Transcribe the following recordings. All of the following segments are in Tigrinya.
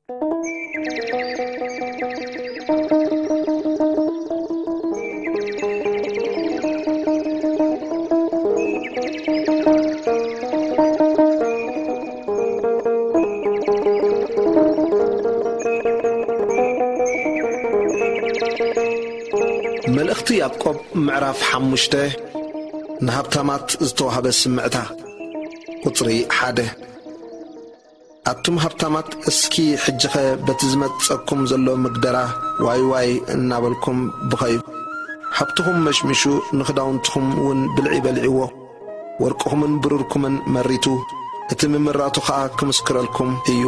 መልእኽቲ ያዕቆብ ምዕራፍ ሓሙሽተ። ንሃብታማት ዝተዋህበ ስምዕታ። ቁጽሪ ሓደ። ኣቱም ሃብታማት፣ እስኪ ሕጂኸ በቲ ዝመጸኩም ዘሎ ምግደራ ዋይ ዋይ እናበልኩም ብኸዩ። ሃብትኹም መሽሚሹ፣ ንኽዳውንትኹም እውን ብልዒ በሊዕዎ። ወርቅኹምን ብሩርኩምን መሪቱ፣ እቲ ምምራቱ ኸኣ ክምስክረልኩም እዩ።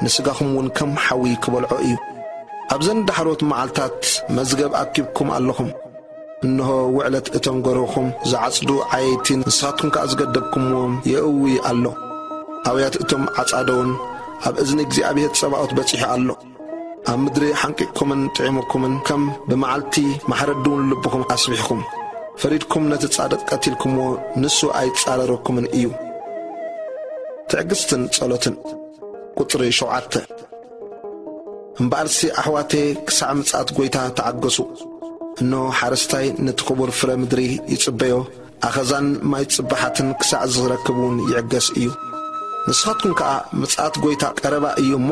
ንስጋኹም እውን ከም ሓዊ ክበልዖ እዩ። ኣብዘን ዳሕሮት መዓልታት መዝገብ ኣኪብኩም ኣለኹም። እንሆ፣ ውዕለት እቶም ጎረኹም ዝዓጽዱ ዓየይቲ ንስኻትኩም ከኣ ዝገደብኩምዎም የእዊ ኣሎ። ኣውያት እቶም ዓጻደውን ኣብ እዝኒ እግዚኣብሔር ጸባኦት በጺሑ ኣሎ። ኣብ ምድሪ ሓንቂቕኩምን ጥዒሙኩምን፣ ከም ብመዓልቲ ማሕረዲ እውን ልብኹም ኣስቢሕኩም። ፈሪድኩም ነቲ ጻድቕ ቀቲልኩምዎ፣ ንሱ ኣይጻረረኩምን እዩ። ትዕግስትን ጸሎትን። ቁጽሪ ሸውዓተ። እምበኣርሲ ኣሕዋተየ፣ ክሳዕ ምጽኣት ጐይታ ተዓገሱ። እንሆ፣ ሓረስታይ ነቲ ኽቡር ፍረ ምድሪ ይጽበዮ፣ ኣኸዛን ማይ ጽባሓትን ክሳዕ ዝረክብ እውን ይዕገስ እዩ። ንስኻትኩም ከኣ ምጽኣት ጐይታ ቀረባ እዩ እሞ፣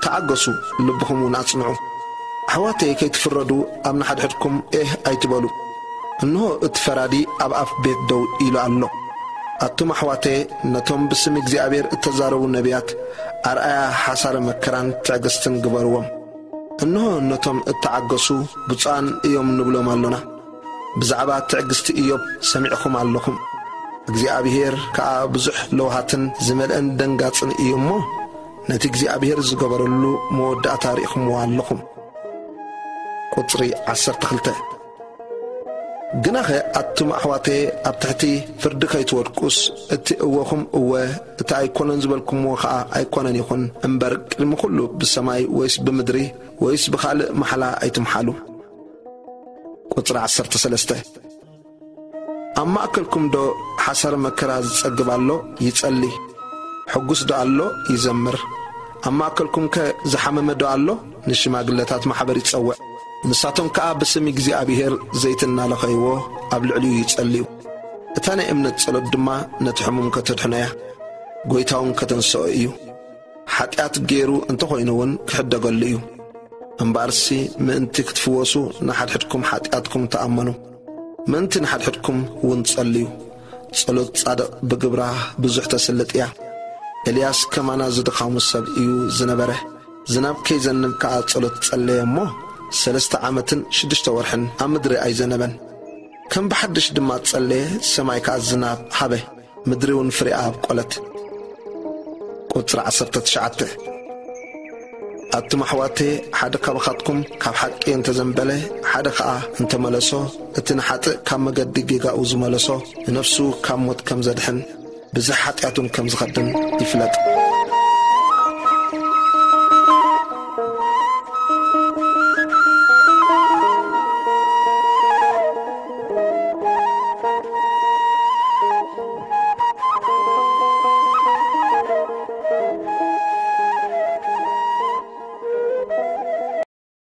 ተዓገሱ፣ ልብኹም እውን ኣጽንዑ። ኣሕዋተየ፣ ከይትፍረዱ ኣብ ንሓድሕድኩም ኤህ ኣይትበሉ። እንሆ፣ እቲ ፈራዲ ኣብ ኣፍ ቤት ደው ኢሉ ኣሎ። ኣቱም ኣሕዋተየ፣ ነቶም ብስም እግዚኣብሔር እተዛረቡ ነቢያት ኣርኣያ ሓሳረ መከራን ትዕግስትን ግበርዎም። እንሆ፣ ነቶም እተዓገሱ ብፁዓን እዮም ንብሎም ኣሎና። ብዛዕባ ትዕግስቲ እዮብ ሰሚዕኹም ኣለኹም። እግዚኣብሔር ከኣ ብዙሕ ለውሃትን ዝመልአን ደንጋጽን እዩ እሞ፣ ነቲ እግዚኣብሔር ዝገበረሉ መወዳእታ ርኢኹምዎ ኣለኹም። ቁጽሪ ዓሰርተ ክልተ። ግናኸ ኣቱም ኣሕዋተየ፣ ኣብ ትሕቲ ፍርዲ ከይትወድቁስ፣ እቲ እወኹም እወ፣ እቲ ኣይኮነን ዝበልኩምዎ ኸኣ ኣይኮነን ይኹን እምበር፣ ቅድሚ ኹሉ ብሰማይ ወይስ ብምድሪ ወይስ ብኻልእ ማሕላ ኣይትምሓሉ። ቁጽሪ ዓሰርተ ሰለስተ። ኣብ ማእከልኩም ዶ ሓሳር መከራ ዝጸግብ ኣሎ? ይጸሊ። ሕጉስ ዶ ኣሎ? ይዘምር። ኣብ ማእከልኩምከ ዝሓመመ ዶ ኣሎ? ንሽማግለታት ማሕበር ይጸውዕ። ንሳቶም ከኣ ብስም እግዚኣብሔር ዘይቲ እናለኸይዎ ኣብ ልዕሊኡ ይጸልዩ። እታ ናይ እምነት ጸሎት ድማ ነቲ ሕሙም ከተድሕኖ እያ፣ ጐይታ እውን ከተንስኦ እዩ። ሓጢኣት ገይሩ እንተኾይኑ እውን ክሕደገሉ እዩ። እምበኣርሲ ምእንቲ ክትፍወሱ ንሓድሕድኩም ሓጢኣትኩም ተኣመኑ። ምእንቲ ንሓድሕድኩም እውን ጸልዩ። ጸሎት ጻድቕ ብግብራ ብዙሕ ተስልጥ እያ። ኤልያስ ከማና ዝድኻሙ ሰብ እዩ ዝነበረ። ዝናብ ከይዘንብ ከኣ ጸሎት ጸለየ እሞ፣ ሰለስተ ዓመትን ሽዱሽተ ወርሕን ኣብ ምድሪ ኣይዘነበን። ከም ብሓድሽ ድማ ጸለየ፣ ሰማይ ከኣ ዝናብ ሃበ፣ ምድሪ እውን ፍሬኣ ኣብቆለት። ቁጽሪ ዓሰርተ ትሽዓተ። ኣቱም ኣሕዋተየ፣ ሓደ ካባኻትኩም ካብ ሓቂ እንተዘንበለ፣ ሓደ ኸኣ እንተመለሶ፣ እቲ ንሓጥእ ካብ መገዲ ጌጋኡ ዝመለሶ፣ ንነፍሱ ካብ ሞት ከም ዘድሕን፣ ብዝሕ ሓጢኣቱን ከም ዝኸድን ይፍለጥ።